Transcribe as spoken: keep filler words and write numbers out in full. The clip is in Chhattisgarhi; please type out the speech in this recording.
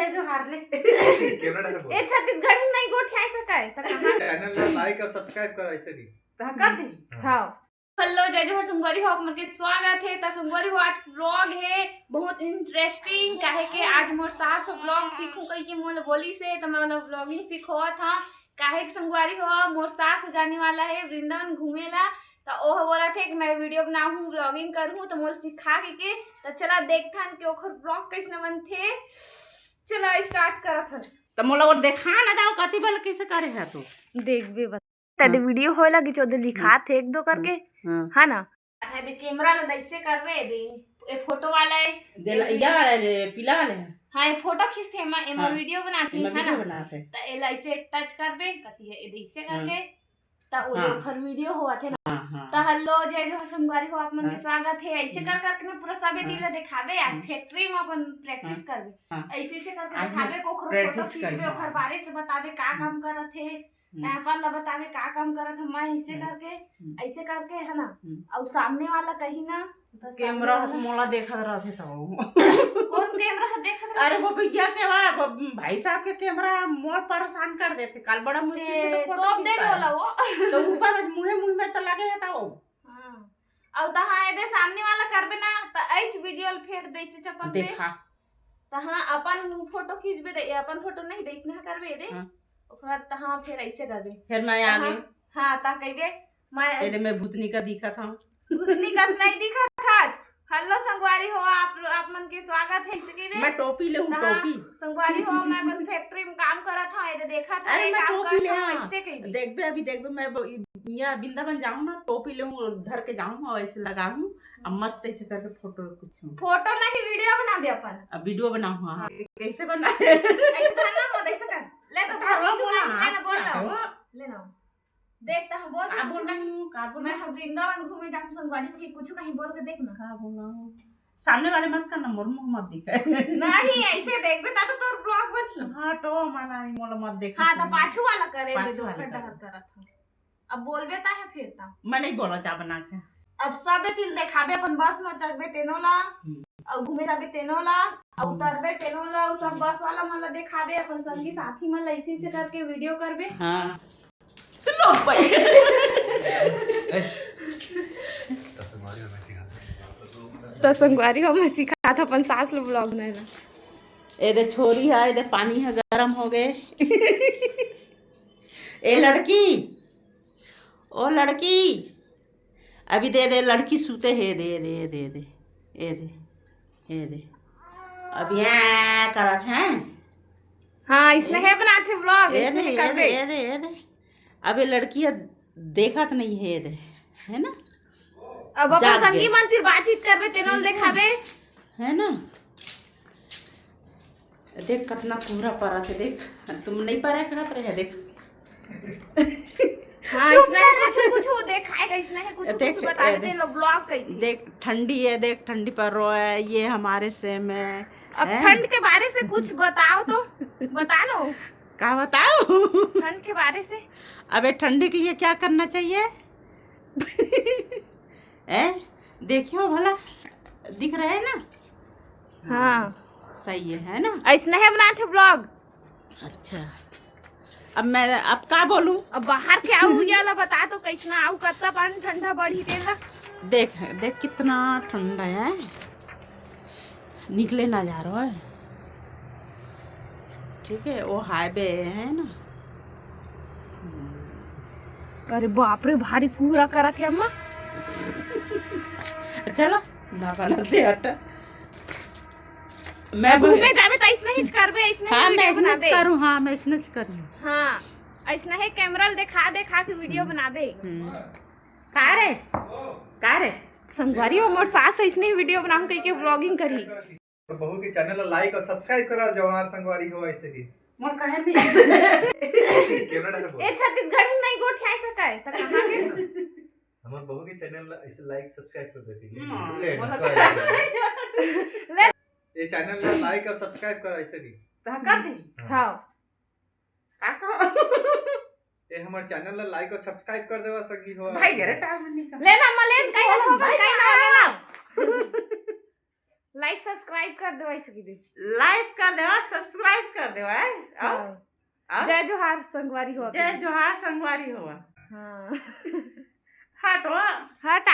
जय जोहार ले। कैमरा डाल बोल। ए छत्तीसगढ़ी नहीं गोठिया सकय त कहां? चैनल ला लाइक और सब्सक्राइब करो ऐसे भी। त कर दे। हां। हेलो, जय जोहार संगवारी हो, आप मन के स्वागत हे। त संगवारी हो, आज व्लॉग हे बहुत इंटरेस्टिंग, काहे के आज मोर सास व्लॉग सीखू कहि के मोला बोलिस हे, त मैं ओला व्लॉगिंग सिखोवत हंव। काहे के संगवारी हो, मोर सास जाने वाला हे वृंदावन घूमे ला, त ओह बोलत हे कि मैं वीडियो बनाहूं, व्लॉगिंग करहूं, त मोला सिखा के, के त चला देखथन कि ओखर व्लॉग कइसने बनथे। चला स्टार्ट करत हन। त मोला वो देखा ना दाव, कति बल कइसे करे हे तू? देखबे बता। तदे वीडियो होय लगी, चोदे लिखात हे एक दो करके। हां। है ना? है दे कैमरा ला दैसे करबे दे। ए फोटो वाला है। दे ला, या वाला ले, पीला वाला है। हां, ए फोटो खींचथे, एमा, एमा हां। वीडियो बनाथे, एमा है ना? वीडियो बनाथे। त एला ऐसे टच करबे, कति है, ए दे ऐसे हां। करके। त ओ हां। ओखर वीडियो होवत हे ना। हां, हां। त हेलो, जय जोहार संगवारी हो, आप मन के हां। स्वागत हे। ऐसे हां। कर करके ना पूरा सबे हां। दिन ला देखाबे, आज हां। फैक्ट्री में अपन प्रैक्टिस हां। करबे। हां। ऐसे ऐसे करके आज देखाबे, ओखर फोटो प्रैक्टिस खींचबे, करबे। ओखर बारे से बताबे का हां। काम करत हे। हम्म। अपन ला बतावे का काम करत हन, मैं ऐसे हम्म। करके, हम्म। ऐसे करके, है ना? हम्म। अउ सामने वाला कही ना, त सामने कैमरा वाला मोला देखत रहथे त वो। कौन कैमरा ह देखत रहथे? अरे वो भैया के वा-, वो भाई साहब के कैमरा मोर परेशान कर देथे। काल बड़ा मुश्किल से ए, तो फोटो तोप खींच देबे पाए। वाला वो। त ऊपर मुहे मुहे में त लगे हे त वो। हां। अउ तहां एदे सामने वाला करबे ना, त ऐच वीडियो ल फेर दे से चपक दे। देखा। त हां, अपन फोटो खींचबे दे, अपन फोटो नहीं दे, इसने करबे दे। हां। ओकर बाद त हां, फेर ऐसे करबे। फेर मैं त हां, आगे। हां, त कहिबे, मैं एदे मैं भूतनी का दिखत हंव। भूतनी कस नहीं दिखत हस। हेलो संगवारी हो, आप, आप मन के स्वागत हे, ऐसे कहिबे। मैं टोपी ले हूं, त हां, टोपी। संगवारी हो, मैं अपन फैक्ट्री में काम करत हंव, एदे देखत अरे, हंव, मैं काम टोपी करत ले हंव, हां। ऐसे कहिबे। देखबे, अभी देखबे, मैं ब-, या वृंदावन जाहूं ना, टोपी ले हूं, धर के जाहूं अउ ऐसे लगाहूं, अब मस्त ऐसे करके फोटो खींचहूं। फोटो नहीं, वीडियो बनाबे अपन। अब वीडियो बनाहूं, हां। हां। कैसे बनाए? ऐसे कर ना, मत ऐसे कर। ले तो अरे कुछ बोला, कहीं, ले ना, हाथ बोल से ना। आवा। ले ना। देख तो हम बोल का के कुछ बोलूं, कहीं। का बोलूं? मैं हम वृंदावन घूमे जाऊं संगवारी के कुछ कहीं बोल के देख ना। का बोलूं? सामने वाले मत करना, मोर मुंह मत दिखाए। नहीं, ऐसे देखबे ता तो तोर ब्लॉग बनही। हां, तो मना ही मोला मत देख। हां, तो पाछू वाला करे दे, पाछू वाला दोखर करे। डहर करत हंव। अब बोलबे ता है फिर ता। मैं नहीं बोला जा बना के। अब सबे तिल देखाबे, अपन बस में चढ़बे तेनो ला, हम्म। अउ घूमे जाबे तेनो ला, अउ हम्म। उतरबे तेनो ला, अउ सब बस वाला मन ला देखाबे, अपन संगी साथी मन ला, ऐसे ऐसे करके वीडियो करबे। हां। लो भाई। त संगवारी हो, मैं सिखात हंव अपन सास ला ब्लॉग बनाए ला। एदे छोरी हे, एदे पानी ह गरम हो गे। ए लड़की, ओ लड़की, अभी दे दे, लड़की सूते हे, दे दे, दे दे, ए दे, ए दे, अभी ऐ करत हे। हां, इसने हे बनाथे ब्लॉग, ए इसने दे, हे ए करबे। दे, ए दे, ए दे। अब ये लड़की ह देखत नहीं हे, ए दे, है ना? अब अपन जाग संगी गे। मन से बातचीत करबे, तेनो ल देखाबे। है ना? देख, कतना कोहरा परत हे, देख। तुम नहीं परे कहत रहे, देख। हां, चुप इसने कर। कुछ, कुछ देखाएगा, इसने कुछ, देख, कुछ बता ए, दे, देख। लो, ब्लॉग कही थी। देख, ठंडी है, देख, ठंडी पर रो है, ये हमारे सेम है, अब हैं? ठंड के बारे से कुछ बताओ तो, बता लो। का बताओ? ठंड के बारे से। अबे, ठंडी के लिए क्या करना चाहिए? हैं? देखियो भला, दिख रहा है ना? हां। सही है, है ना? ऐसने है बनाथे ब्लॉग। अच्छा, अब मैं, अब का बोलूं? अब बाहर के आऊ, या ला बता तो, कैसना आऊ, कत्ता पानी ठंडा बढ़ी तेला। देख, देख कितना ठंडा है, निकले ना जा रहा है। ठीक है, वो हाईवे है ना। अरे बाप रे, भारी कोहरा करत हे अम्मा। चलो ना बनाते आटा। मैं अब घूमे जाबे त ऐसने ही करबे, ऐसने ही हां, मैं वीडियो ऐसने बनाबे। करूं, हां, मैं ऐसने करूं। हां, ऐसने ही कैमरा ल देखा देखा के वीडियो बनाबे। हम्म। का रे? का रे? संगवारी हो, मोर सास ऐसने ही वीडियो बनाऊं कह के व्लॉगिंग करी। बहू के चैनल ला लाइक और सब्सक्राइब करा, जवार संगवारी हो ऐसे ही। मोर कहे नहीं। कैमरा डाल बोल। ए छत्तीसगढ़ी नहीं गोठिया सकय, त कहां के? हमर बहू के चैनल ला ऐसे लाइक सब्सक्राइब कर देती। हम्म, ले, बोला कर। ले। ये चैनल ला लाइक और सब्सक्राइब करा ऐसे भी। त कर दे। हां। हां। का कहो? ए हमर चैनल ला लाइक और सब्सक्राइब कर देवा सकी हो। भाई, घरे टाइम नहीं का। ले ना, मलेन, कहीं ना, भाई, कहीं ना, कहीं ना। लाइक सब्सक्राइब कर देवा सकी दे। लाइक कर देवा, सब्सक्राइब कर देवा है। आओ। हाँ। आओ। जय जोहार संगवारी हो। जय जोहार संगवारी हो। हाँ। हटो। हटा।